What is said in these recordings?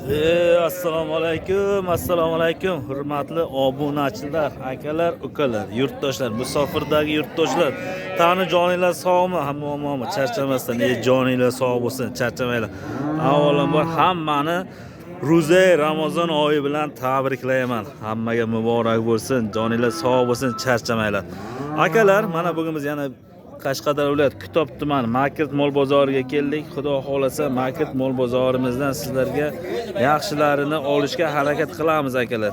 Assalomu alaykum, assalomu alaykum, hurmatli obunachilar, akalar, ukalar, yurtdoshlar, musofirdagi yurtdoshlar. Tani joninglar sog'mi? Hamma omonmi? Charchamasdan, joninglar sog' bo'lsin, charchamanglar. Avvalambor hammani Ro'za Ramazon oyi bilan tabriklayman. Hammaga muborak bo'lsin, joninglar sog' bo'lsin, charchamanglar. Akalar, mana bugun biz yana Qashqadaryo viloyati Kitob tumani Makit mol bozoriga keldik. Xudo xohlasa Makit mol bozorimizdan sizlarga yaxshilarini olishga harakat qilamiz, akalar.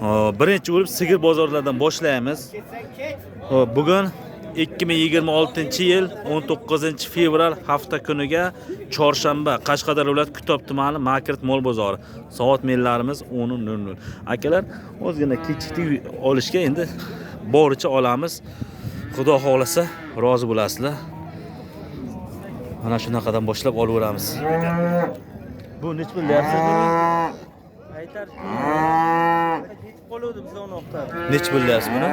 Hop, birinchi bo'lib sigir bozorlaridan boshlaymiz. Hop, bugun 2026-yil 19-fevral hafta kuniga chorshanba, Qashqadaryo viloyati Kitob tumani Makit mol bozori. Soat mellarimiz 10:00. Akalar, ozgina kechikdik olishga, endi boricha olamiz. Xudo xohlasa rozi bo'lasizlar. Mana shunaqadan boshlab olaveramiz. Bu necha pul deyapsiz buni? Aytar ketib qoluvdi bizda uni oqtarib. Necha pul deyapsiz buni?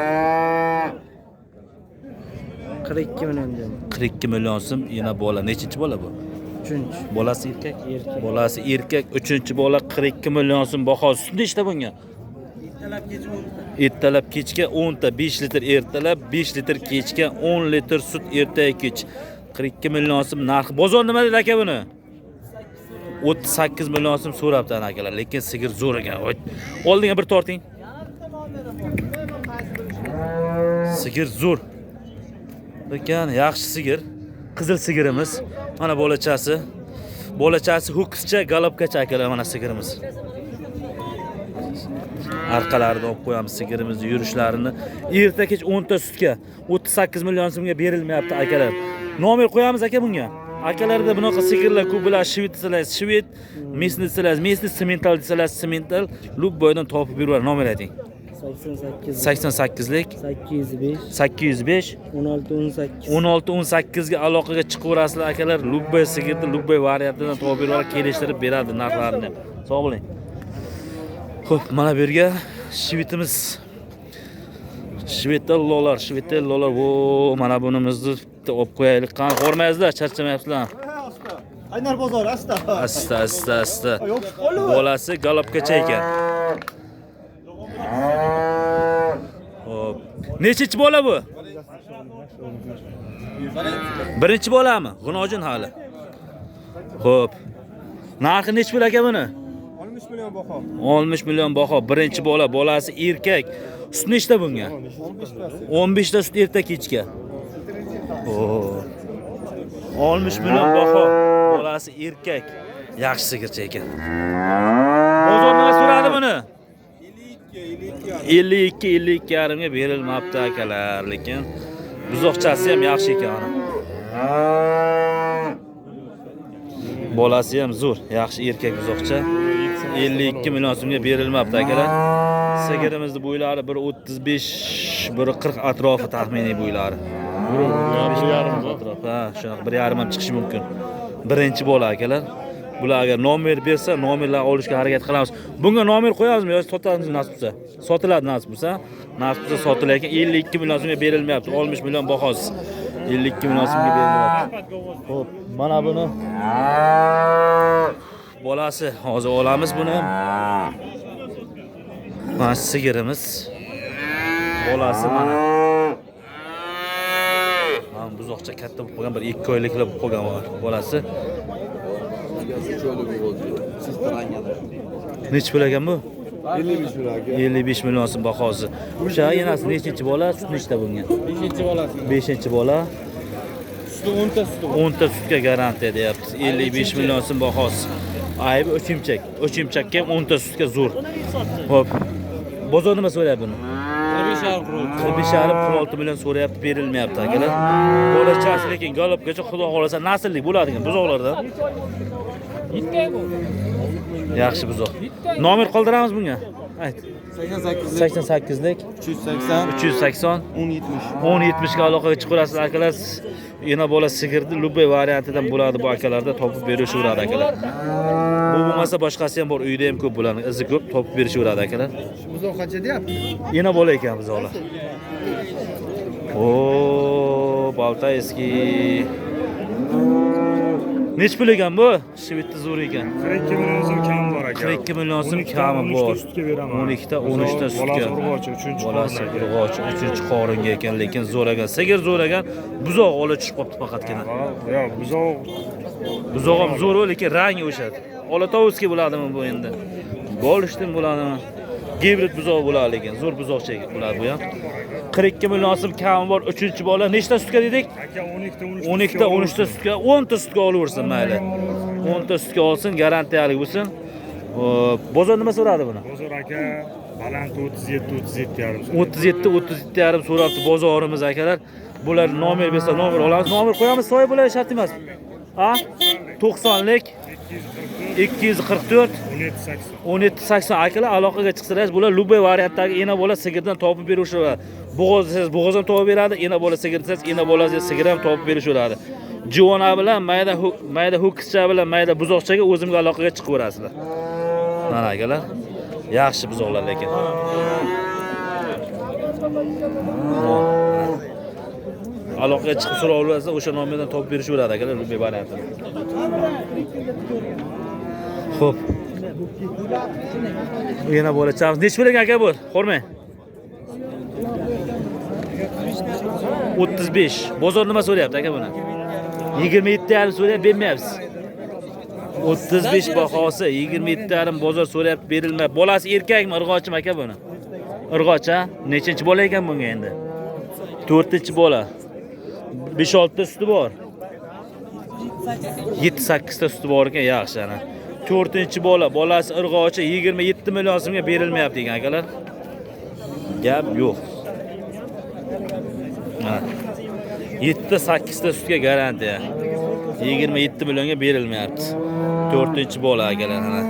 42 million dedim. 42 million so'm. Yana bola. Nechinchi bola bu? Uchinchi. Bolasi erkak? Erkak. Bolasi erkak, 3-chi bola, 42 million so'm bahosi. Sut nechta bunga? Ertalab kecha 10 ta. Ertalab kechga 10 ta, 5 litr ertalab, 5 litr kechga, 10 litr sut ertaga kech. 42 million so'm narxi. Bozor nima dedi aka buni? 38 million so'm so'rabdi ana akalar, lekin sigir zo'r ekan. Voy. Oldinga bir torting. Sigir zo'r. Lekin yaxshi sigir. Qizil sigirimiz. Mana bolachasi. Bolachasi ho'kizcha, galopkacha akalar, mana sigirimiz. Arqalarida olib qo'yamiz sigirimizni yurishlarini. Erta kech 10 ta sutga 38 million so'mga berilmayapti, akalar. Nomer qo'yamiz aka bunga. Akalarda bunaqa sigirlar ko'p bo'ladi. Shved desalar shved, местный desalar местный, simmental desalar simmental, любой dan topib beraveradi. Nomer ayting. 88 88lik 805 805 16 18. 16 18 ga aloqaga chiqaverasizlar, akalar. Любой sigirni любой variantidan topib beraveradi, kelishtirib beradi narxlarini. Sog' bo'ling. Xo'p, mana bu yerga shvedimiz. Shvetellolar, shvetellolar. Vo, mana bunimizni bitta olib qo'yaylik. Qani, hormaysizlar, charchamayapsizlar. Qaynar bozor, asta. Asta, asta, asta. Yopishib qoldi. Bolasi galopkacha ekan. Xo'p. Nechinchi bola bu? Birinchi bolami? G'unojin hali. Xo'p. Narxi nechi pul aka buni? 60 million baho. 60 million baho. Birinchi bola, bolasi erkak. Sut nechta bunga? 15 ta sut erta kechga. Oo. 60 million baho. Bolasi erkak. Yaxshi sigircha ekan. Bozor nima so'radi buni? 52, 52 yarimga berilmabdi, akalar, lekin buzoqchasi ham yaxshi ekan ana. Bolasi ham zo'r, yaxshi erkak buzoqcha. 52 million so'mga berilmabdi, akalar. Sigirimizni bo'ylari 1.35, 1.40 atrofi taxminiy bo'ylari. 1.5. Atrofi, ha, shunaqa 1.5 ham chiqishi mumkin. Birinchi bola, akalar. Bular agar nomer bersa, nomerlar olishga harakat qilamiz. Bunga nomer qo'yamizmi yoki sotamiz nasib bo'lsa? Sotiladi nasib bo'lsa. Nasib bo'lsa sotilar ekan. 52 million so'mga berilmayapti. 60 million bahosi. 52 million so'mga berilyapti. Xo'p, mana buni bolasi hozir olamiz buni. Mana sigirimiz. Bolasi mana. Mana buzoqcha katta bo'lib qolgan, bir 2 oyliklar bo'lib qolgan bolasi. Nechi pul ekan bu? 55 million aka. 55 million so'm bahosi. O'sha yanasi nechinchi bola? Sut nechta bunga? 5-chi bolasi. 5-chi bola. Suti 10 ta suti. 10 ta sutga garantiya deyapmiz. 55 million so'm bahosi. Aybi o'chimchak. O'chimchakka ham 10 ta sutga zo'r. Xo'p. Bozor nima so'rayapti buni? 45,5 46 million so'rayapti, berilmayapti, akalar. Bolachasi lekin galopgacha xudo xohlasa nasllik bo'ladigan buzoqlardan. Yaxshi buzoq. Nomer qoldiramiz bunga. Ayt. 88 88lik 380 380 10 70. 10 70 ga aloqaga chiqaverasiz, akalar. Yana bola sigirni любой variantidan bo'ladi bu akalarda, topib berishaveradi, akalar. Bu bo'lmasa boshqasi ham bor, uyda ham ko'p bularning izi ko'p, topib berishaveradi, akalar. Buzoq qancha deyapti? Yana bola ekan buzoqlar. O, Baltayskiy. Nech pul ekan bu? Shvitni zo'r ekan. 42 million so'm kami bor aka. 42 million so'm 12 ta, kami 13 bor. ta sutga beraman. 12 ta, 13 ta sutga. Bolasi urg'ochi, 3-chi Bolasi qoringa. urg'ochi, 3-qoringa ekan, lekin zo'r ekan. Sigir zo'r ekan, buzoq ola tushib qolibdi faqatgina. Yo'q, buzoq Buzoq ham zo'r, lekin rangi o'shadi. Olatovskiy bo'ladimi bu endi? Golshtin bo'ladimi? Gibrid buzoq bo'ladi lekin zo'r buzoqcha bo'ladi bu ham. 42 million so'm kami bor, 3-bola. Nechta sutga dedik? aka 12 ta 13 12 ta 13 ta sutga, 10 ta sutga olaversin mayli. 10 ta sutga olsin, garantiyalik bo'lsin. Hop, bozor nima so'radi buni? Bozor aka baland 37 37 yarim. 37 37 yarim so'rabdi bozorimiz akalar. Bular nomer bersa nomer olamiz. Nomer qo'yamiz, soya bo'ladi shart emas. A? 90lik 244 244 17 80. 17 80 akalar aloqaga chiqsalar, bular любой variantdagi ena bola sigirdan topib berishaveradi. Bo'g'oz desangiz bo'g'oz ham topib beradi, ena bola sigir desangiz ena bola sigir ham topib berishaveradi. Juvona bilan mayda mayda ho'kizcha bilan mayda buzoqchaga o'zimga aloqaga chiqaverasizlar. Mana akalar, yaxshi buzoqlar lekin. Aloqaga chiqib so'raversa o'sha nomerdan topib berishaveradi akalar любой variantini. Xo'p. Yana bolachamiz. Necha pul ekan aka bu? Qo'rmang. 35. Bozor nima so'rayapti aka buni? 27,5 so'rayapti, bermayapsiz. 35 bahosi, 27,5 bozor so'rayapti, berilmayapti. Bolasi erkakmi, urg'ochimi aka buni? Urg'och, ha? Nechinchi bola ekan bunga endi? 4-bola. 5-6 ta suti bor. 7-8 ta suti bor ekan, yaxshi ana. 4-bola, bolasi urg'ochi 27 million so'mga berilmayapti ekan akalar. Gap yo'q. Ha. 7-8 ta sutga garantiya. 27 millionga berilmayapti. 4-bola akalar ana.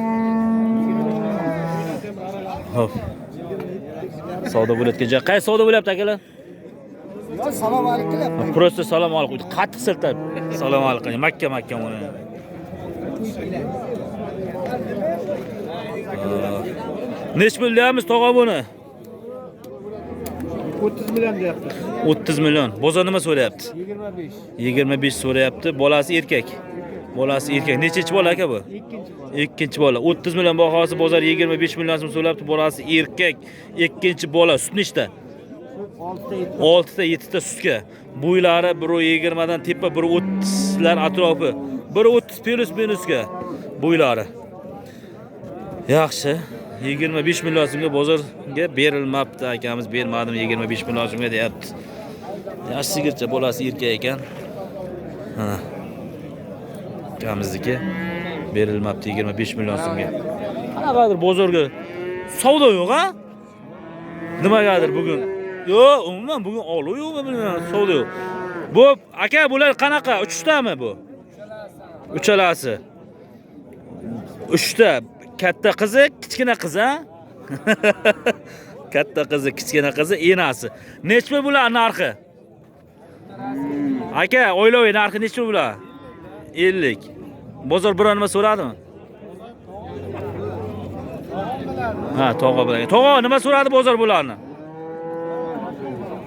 Xo'p. Savdo bo'layotgan joy. Qaysi savdo bo'lyapti akalar? Salom alaykum. Просто salom alaykum. Qattiq siltab. Salom alaykum. Makka makka uni. Nech pul deyapmiz tog'a buni? 30 million deyapti. 30 million. Bozor nima so'rayapti? 25. 25 so'rayapti. Bolasi erkak. Bolasi erkak. Nechinchi bola aka bu? Ikkinchi bola. 30 million bahosi, bozor 25 million so'm so'rayapti. Bolasi erkak. Ikkinchi bola. Sut nechta? 6 ta 7 ta sutga. Bo'ylari 1.20 dan tepa 1.30 lar atrofi. 1.30 plus minusga bo'ylari. Yaxshi. 25 million so'mga bozorga berilmabdi akamiz, bermadim 25 million so'mga deyapti. Yaxshi sigircha, bolasi erkak ekan. Mana. Akamizniki berilmabdi 25 million so'mga. Qanaqadir bozorga savdo yo'q, ha? Nimagadir bugun? Yo'q, umuman bugun oluv yo'qmi bilmayman, savdo yo'q. Bu aka bular qanaqa? Uchtami bu? Uchalasi. Uchta. Katta qizi, kichkina qizi, ha? Katta qizi, kichkina qizi, enasi. Nech pul bular narxi? Aka, oilaviy narxi necha pul bular? 50. Bozor biror nima so'radimi? Ha, tog'a bilan. Tog'a nima so'radi bozor bularni?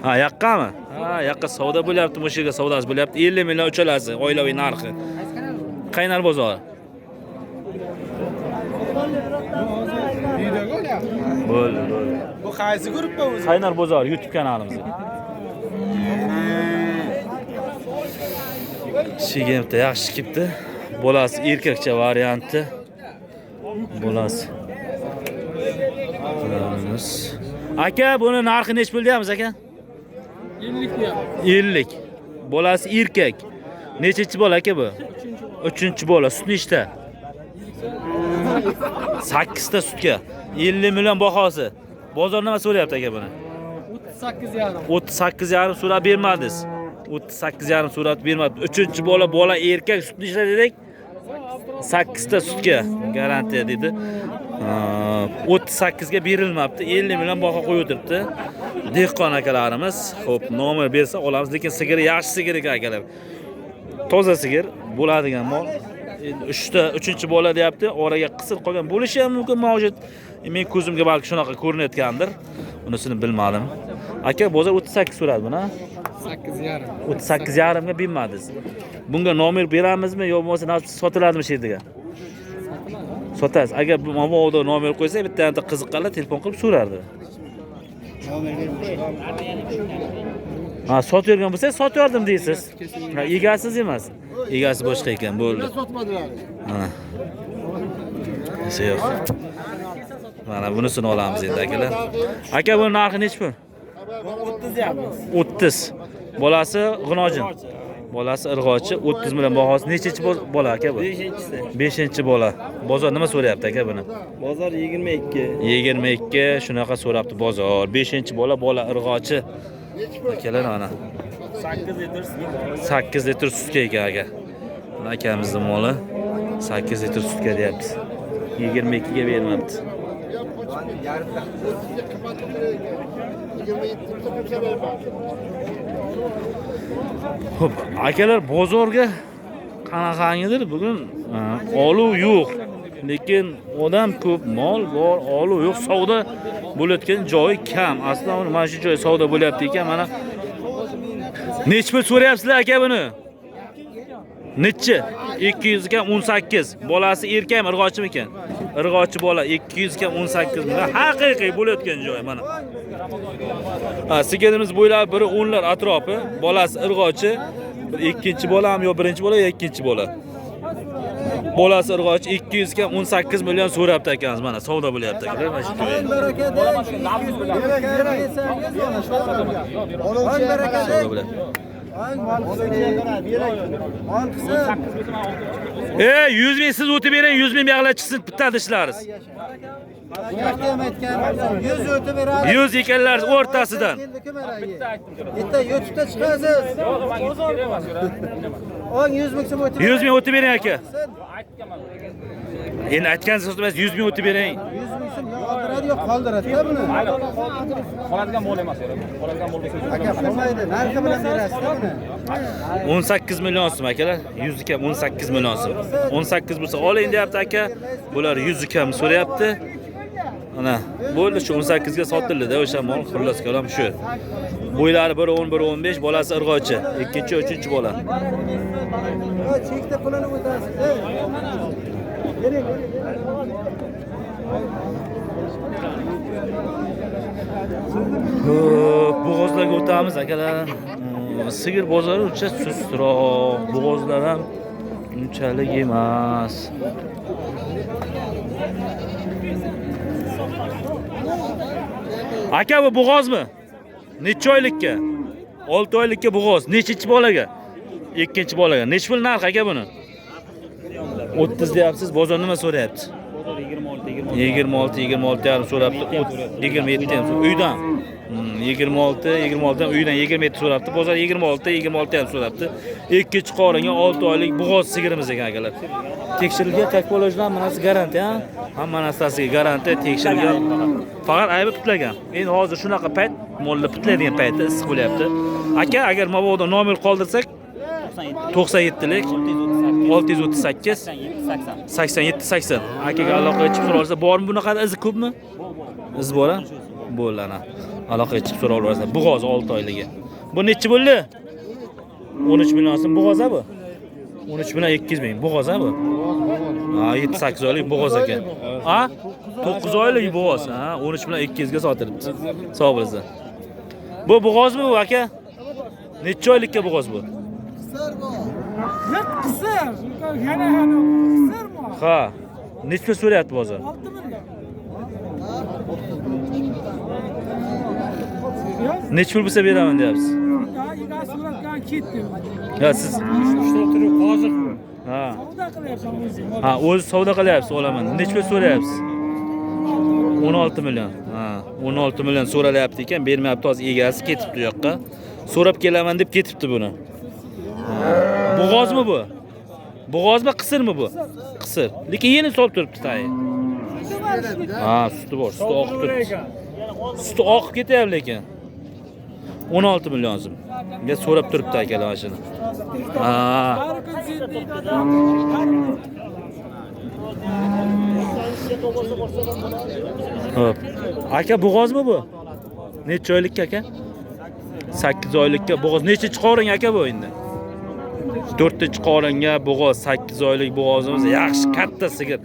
Ha, yaqqami? Ha, yaqqa savdo bo'lyapti, o'sha yerga savdosi bo'lyapti. 50 million uchalasi, oilaviy narxi. Qaynar bozori. Bo'ldi, bo'ldi. Bu qaysi gruppa o'zi? Qaynar bozor YouTube kanalimizda. Shigemta yaxshi kelibdi. Bolasi erkakcha varianti. Bolasi. Aka, buni narxi nech pul deyapmiz aka? 50 deyapti. 50. Bolasi erkak. Nechinchi bola aka bu? 3-bola. Sut nechta? 8 ta sutga. 50 million bahosi. Bozor nima so'rayapti aka buni? 38,5. 38,5 so'rab bermadingiz. 38,5 so'rab bermadi. 3-bola, bola erkak, sut nechta dedik? 8 ta sutga garantiya dedi. 38 ga berilmabdi. 50 million baho qo'yib o'tiribdi. Dehqon akalarimiz. Xo'p, nomer bersa olamiz, lekin sigiri yaxshi sigir ekan akalar. Toza sigir bo'ladigan mol. Endi 3-bola deyapti, oraga qisir qolgan bo'lishi ham mumkin mavjud. Men ko'zimga balki shunaqa ko'rinayotgandir. Unisini bilmadim. Aka, bozor 38 so'radi buni. 8,5. 38,5 ga bermadingiz. Bunga nomer beramizmi yo bo'lmasa nasib sotiladimi shu yerga? Sotasiz. Agar bu mabodo nomer qo'ysa, bitta qiziqqanlar telefon qilib so'rardi. Ha, sotayotgan bo'lsa, sotardim deysiz. Ha, egasiz emas. Egasi boshqa ekan, bo'ldi. Mana. Yo'q. Mana bunisini olamiz endi akalar. Aka, buni narxi nechi pul? 30. 30. Bolasi g'inojin. Bolasi irg'ochi 30 million bahosi. Nechinchi bola aka bu? 5-inchisi. 5-inchi bola. Bozor nima so'rayapti aka buni? Bozor 22. 22 shunaqa so'rabdi bozor. 5-inchi bola, bola irg'ochi. Akalar mana. 8 litr sut. 8 litr sutga ekan aka. Mana akamizning moli 8 litr sutga deyapti. 22 ga bermabdi. Xo'p, akalar bozorga qanaqangidir bugun oluv yo'q. Lekin odam ko'p, mol bor, oluv yo'q, savdo bo'layotgan joyi kam. Aslida mana shu joy savdo bo'lyapti ekan. Mana nechi pul so'rayapsizlar aka buni? Nechi? 200 ga 18. Bolasi erkakmi, irg'ochimi ekan? Irg'ochi bola 200 ga 18 ming. Haqiqiy bo'layotgan joy mana. Ha, sigirimiz bo'ylab biri 10lar atrofi, bolasi irg'ochi, bir ikkinchi bolami yo birinchi bola yo ikkinchi bola. Bolasi irg'ochi 200 ga 18 million so'rabdi akamiz mana savdo bo'lyapti akalar mana shu joyda. Savdo bo'lyapti. E 100 ming siz o'tib bering, 100 ming buyoqlar chiqsin, bitadi ishlariz. 100 o'tib beradi. 100 ekanlar o'rtasidan. Bitta YouTube'da chiqasiz. 100 ming so'm o'tib. 100 ming o'tib bering aka. Endi aytgan so'z emas, 100 ming o'tib bering. 100 ming so'm yo oldiradi yo qoldiradi buni. Qoladigan mol emas, qoladigan mol bo'lsa. Aka, qolmaydi, narxi bilan berasiz buni. 18 million so'm akalar, 100 kam 18 million so'm. 18 bo'lsa oling deyapti aka. Bular 100 kam so'rayapti. Ana, bo'ldi shu 18 ga sotildi-da o'sha mol, xullas kalom shu. Bo'ylari 1.10, 1.15, bolasi irg'ochi, ikkinchi, uchinchi bola. Chekda pulini o'tasiz. Bering, bering. Xo'p, bo'g'ozlarga o'tamiz akalar. Sigir bozori uncha sustroq, bo'g'ozlar ham unchalik emas. Aka, bu bo'g'ozmi? Necha oylikka? 6 oylikka bo'g'oz. Nechinchi bolaga? Ikkinchi bolaga. Necha pul narx aka buni? 30 deyapsiz, bozor nima so'rayapti? 26, 26 yarim so'rabdi. 27 ham uydan. 26, 26 dan uydan 27 so'rabdi. Bozor 26, 26 ham so'rabdi. Ikkinchi qoringa 6 oylik bo'g'oz sigirimiz ekan akalar. Tekshirilgan takbolojlar manasi garantiya, ha? Hamma narsasiga garantiya tekshirilgan. Faqat aybi pitlagan. Endi hozir shunaqa payt, mollar pitlaydigan paytda issiq bo'lyapti. Aka, agar mabodo nomer qoldirsak 97lik 638 87 80. Akaga aloqaga chiqib so'ralsa, bormi bunaqa izi ko'pmi? Iz bor, ha? Bo'ldi ana. Aloqaga chiqib so'raverasizlar. Bo'g'oz 6 oyligi. Bu nechi bo'ldi? 13 million so'm bo'g'oz bu. 13 million 200 ming. Bo'g'oz bu. Ha, 7-8 oylik bo'g'oz ekan. Ha? 9 oylik bo'g'oz. Ha, 13 million 200 ga sotilibdi. Sog' bo'lsin. Bu bo'g'ozmi bu aka? Necha oylikka bo'g'oz bu? Qisir. Yana yana qisirmi? Ha. Necha pul so'rayapti bozor? 6 million. Necha pul bo'lsa beraman deyapsiz? Ya, egasi suratdan ketdi. Ya siz Turib qoziq bu. ha. Savdo qilyapsan o'zing. Ha, o'zi savdo qilyapsiz, olaman. Necha pul so'rayapsiz? 16 million. Ha, 16 million so'ralyapti ekan, bermayapti hozir egasi ketibdi u yoqqa. So'rab kelaman deb ketibdi buni. Bo'g'ozmi bu? Bo'g'ozmi, qisirmi bu? Qisir. Lekin yeni solib turibdi tayi. Ha, suti bor, suti oqib turibdi. Suti oqib ketyapti lekin. 16 million so'm. Menga so'rab turibdi akalar mana shuni. Ha. Xo'p. Aka, bo'g'ozmi bu? Necha oylikka aka? 8 oylikka bo'g'oz. Nechinchi qorin aka bu endi? 4-chi qoringa bo'g'oz, 8 oylik bo'g'ozimiz yaxshi katta sigir.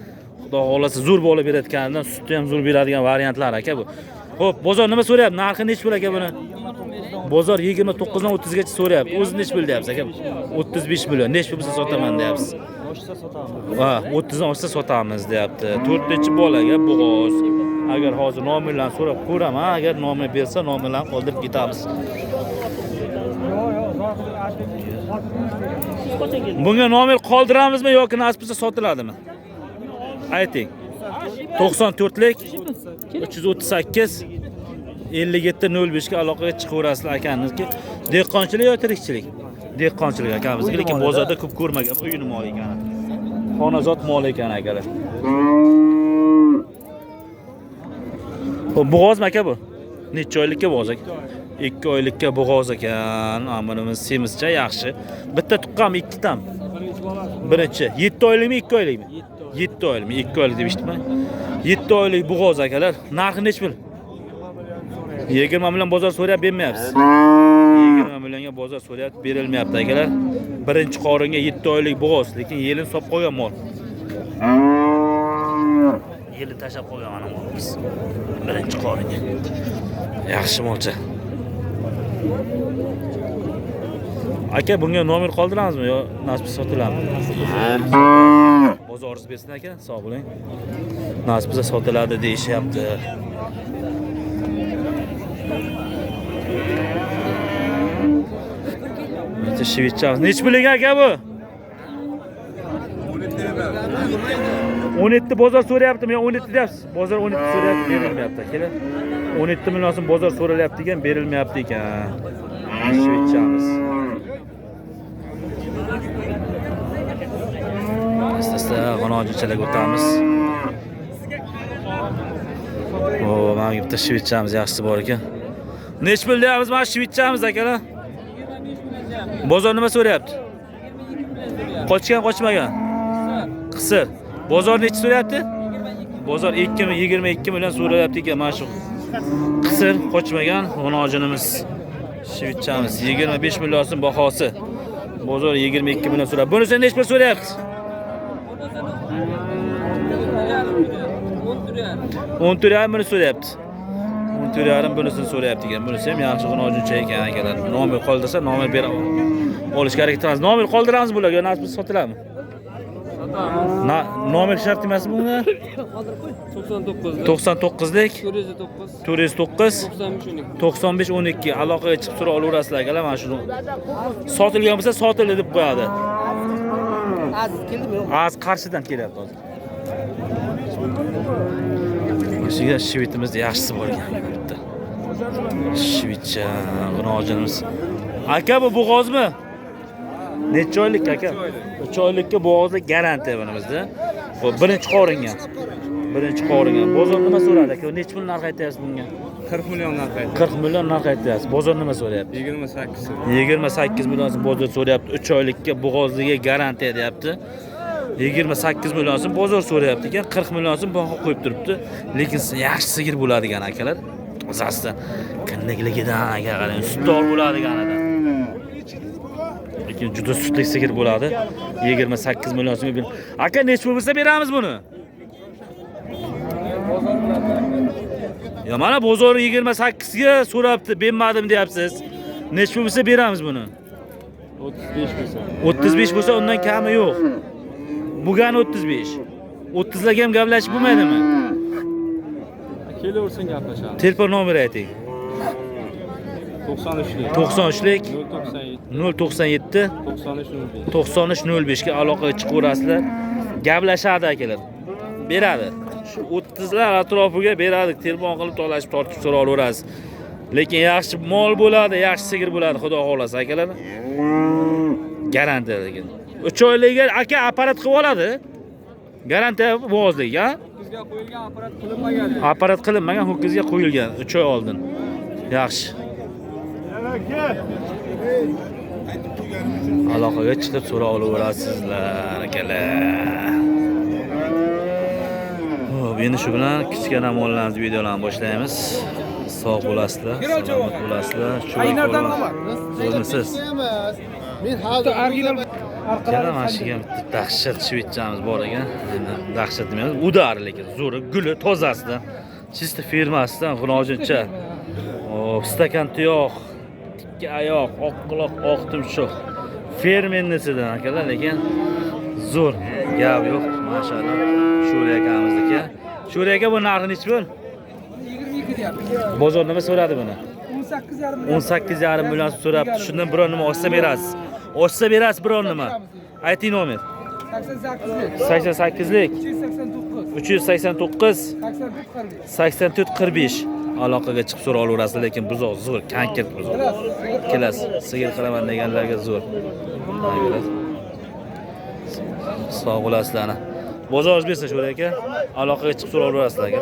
Xudo xolasa zo'r bola berayotganidan sutni ham zo'r beradigan variantlar aka bu. Xo'p, bozor nima so'rayapti? Narxi nechi pul aka buni? Bozor 29 dan 30 gacha so'rayapti. O'zi nechi pul deyapsiz aka? 35 million. Nechi pul bo'lsa sotaman deyapsiz? Ha, 30 dan oshsa sotamiz deyapti. 4-chi bolaga bo'g'oz. Agar hozir nomerlarni so'rab ko'raman, agar nomer bersa nomerlarni qoldirib ketamiz. Bunga nomer qoldiramizmi yoki nasib bo'lsa sotiladimi? Ayting. 94lik 338 57 05 ga aloqaga chiqaverasizlar akaniki. Dehqonchilik yo tirikchilik? Dehqonchilik akamizga, lekin bozorda ko'p ko'rmagan uyini moli ekan. Xonazot moli ekan akalar. Xo'p, bo'g'ozmi aka bu? Necha oylikka bo'g'oz aka? 2 oylikka bo'g'oz ekan. Amirimiz semizcha yaxshi. Bitta tuqqanmi, ikkitami? Birinchi. 7 oylikmi, 2 oylikmi? 7 oylikmi? 2 oylik deb eshitdim. 7 oylik bo'g'oz akalar. Narxi nechi pul? 20 million bozor so'rayapti, bermayapsiz. 20 millionga bozor so'rayapti, berilmayapti akalar. Birinchi qoringa 7 oylik bo'g'oz, lekin yelin solib qo'ygan mol. Yelin tashlab qo'ygan mana molimiz. Birinchi qoringa. Yaxshi molcha. Aka, bunga nomer qoldiramizmi yo nasib sotiladimi? Bozoringiz bersin aka, sog' bo'ling. Nasib bo'lsa sotiladi deyishyapti. Bitta shvetsiyamiz. Nechi pul aka bu? 17 bozor so'rayaptimi yo 17 deyapsiz? Bozor 17 so'rayapti, berilmayapti akalar. 17 million so'm bozor so'ralyapti ekan, berilmayapti ekan. Shvetsiyamiz. Asta-asta g'anojinchalarga o'tamiz. O, mana bitta shvetsiyamiz yaxshisi bor ekan. Nechi pul deyapmiz mana shvetsiyamiz akalar? Bozor nima so'rayapti? Qochgan, qochmagan? Qisir. Bozor nechi so'rayapti? Bozor 22 million so'rayapti ekan mana shu. Qisir, qochmagan g'anojinimiz. Shvetsiyamiz 25 million so'm bahosi. Bozor 22 million so'rayapti. Bunisi nechi pul so'rayapti? 14,5 buni so'rayapti. 14,5 bunisini so'rayapti ekan. Bunisi ham yaxshi g'anojincha ekan akalar. Nomer qoldirsa nomer bera olishga harakat qilamiz. Nomer qoldiramiz bularga, nasib bo'lsa sotiladimi? Nomer shart emasmi bunga? 99lik 409 95 12 aloqaga chiqib so'ra olaverasizlar akalar. Mana shuni sotilgan bo'lsa sotildi deb qo'yadi. Aziz keldimi? Az qarshidan kelyapti hozir. Shuga shvitimiz yaxshisi bor ekan bitta. Shvitcha g'anojinimiz. Aka, bu bo'g'ozmi? Necha oylik aka? 3 oylikka bo'g'ozlik garantiya bunimizda. Xo'p, birinchi qoringa. Birinchi qoringa. Bozor nima so'radi aka? Necha pul narx aytyapsiz bunga? 40 million narx aytyapti. 40 million narx aytyapsiz. Bozor nima so'rayapti? 28. 28 million so'm bozor so'rayapti. 3 oylikka bo'g'ozligiga garantiya deyapti. 28 million so'm bozor so'rayapti ekan, 40 million so'm baho qo'yib turibdi. Lekin yaxshi sigir bo'ladigan akalar. O'zasida kinnikligidan aka qarang, sutdor bo'ladiganidan. Lekin juda sutli sigir bo'ladi. 28 million so'mga. Aka, necha pul bo'lsa beramiz buni? Ya mana bozor 28 ga so'rabdi, bermadim deyapsiz. Necha pul bo'lsa beramiz buni? 35 bo'lsa. 35 bo'lsa undan kami yo'q. Bugan 35. 30 larga ham gaplashib bo'lmaydimi? Kelaversin gaplashamiz. Telefon nomeri ayting. 93lik 93lik 097 097 93 05. 93 05 ga aloqaga chiqaverasizlar. Gaplashadi akalar. Beradi. Shu 30 lar atrofiga beradi. Telefon qilib talashib tortib so'ra olaverasiz. Lekin yaxshi mol bo'ladi, yaxshi sigir bo'ladi, xudo xolasa akalar. Garantiya lekin. 3 oylikga aka apparat qilib oladi. Garantiya bo'g'ozlik, ha? Ho'kizga qo'yilgan apparat qilinmagan. Apparat qilinmagan, ho'kizga qo'yilgan 3 oy oldin. Yaxshi. Aloqaga chiqib so'ra olaverasizlar akalar. Xo'p, endi shu bilan kichkina mollarimiz videolarni boshlaymiz. Sog' bo'lasizlar, salomat bo'lasizlar. Qaynardan omad. Zo'rmisiz? Men hozir Original Yana mana shu yerga bitta dahshat shvedchamiz bor ekan. Endi dahshat demaymiz, udar lekin zo'ri, guli tozasidan, чисто firmasidan g'unojincha. Hop, stakan tuyoq, tikka oyoq, oq quloq, oq tumshuq. Fermernisidan akalar, lekin zo'r, gap yo'q. Mashalloh. Sho'ri akamizniki. Sho'ri aka, bu narxi nechi pul? 22 deyapti. Bozor nima so'radi buni? 18,5 18,5 million so'rabdi. Shundan biror nima oshsa berasiz. Oshsa berasiz biror nima. Ayting nomer. 88lik. 88lik 389 389 84 45. 84 45. Aloqaga chiqib so'ra olaverasiz, lekin buzoq zo'r, konkret buzoq. Kelas, sigir qilaman deganlarga zo'r. Sog' bo'lasizlar. Bozoringiz bersin Sho'ra aka. Aloqaga chiqib so'ra olaverasizlar aka.